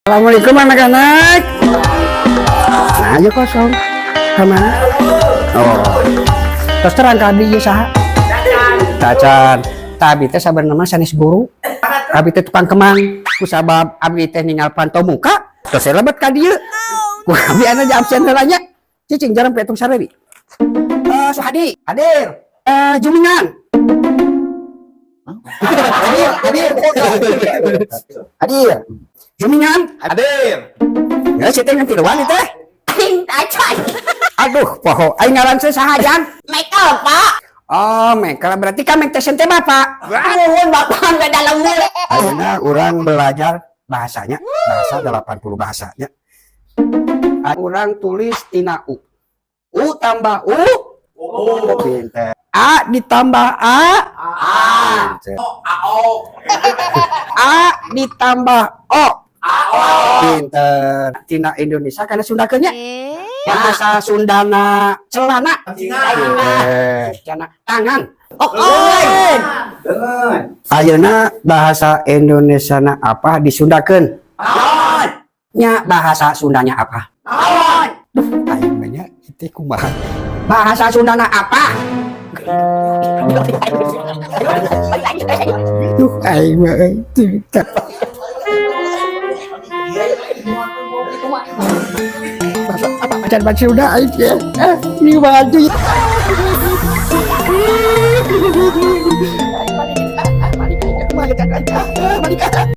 Assalamualaikum, anak-anak. Nah, ayo kosong. Kemana? Oh. Terus terang ka abdi ieu saha? Tacan. Tah, abdi teh sabenerna mah sanes guru. Abdi teh tukang kemang. Kusabab abdi teh ningal panto muka, terus saya lebet ka dieu. Ku abdi anu absen heula nya. Cicing jarang petung sareri. Eh, Suhadi, hadir. Eh, Jumingan. Hadir, hadir. Hadir. Jumingan. Hadir. Ya, si teh ngan tiluan teh. Ting tacan. Aduh, poho. Aing ngaran teh saha, Jang? Michael, Pak. Oh, Michael. Berarti kamek teh teh Bapak. Nuhun, Bapak, nggak dalam mulut. Ayeuna urang belajar bahasanya, bahasa 80 bahasanya. Urang tulis tina U. U tambah U. Oh. Pinter. A ditambah A. A. Pinter. A O. A ditambah O. A O. Pinter. Tina Indonesia karena Sundakeun nya. Bahasa Sundana celana. Pinter. Celana tangan. Oh, oh. Ayeuna bahasa Indonesia na apa disundakeun? Nya, bahasa Sundanya apa? Duh, aing mah nya itu kumaha? Bahasa Sundana apa? Duh, aing mah euy, cerita. Bahasa apa acan bahasa Sunda aing ya? Eh, ini baju. Balik, balik, balik.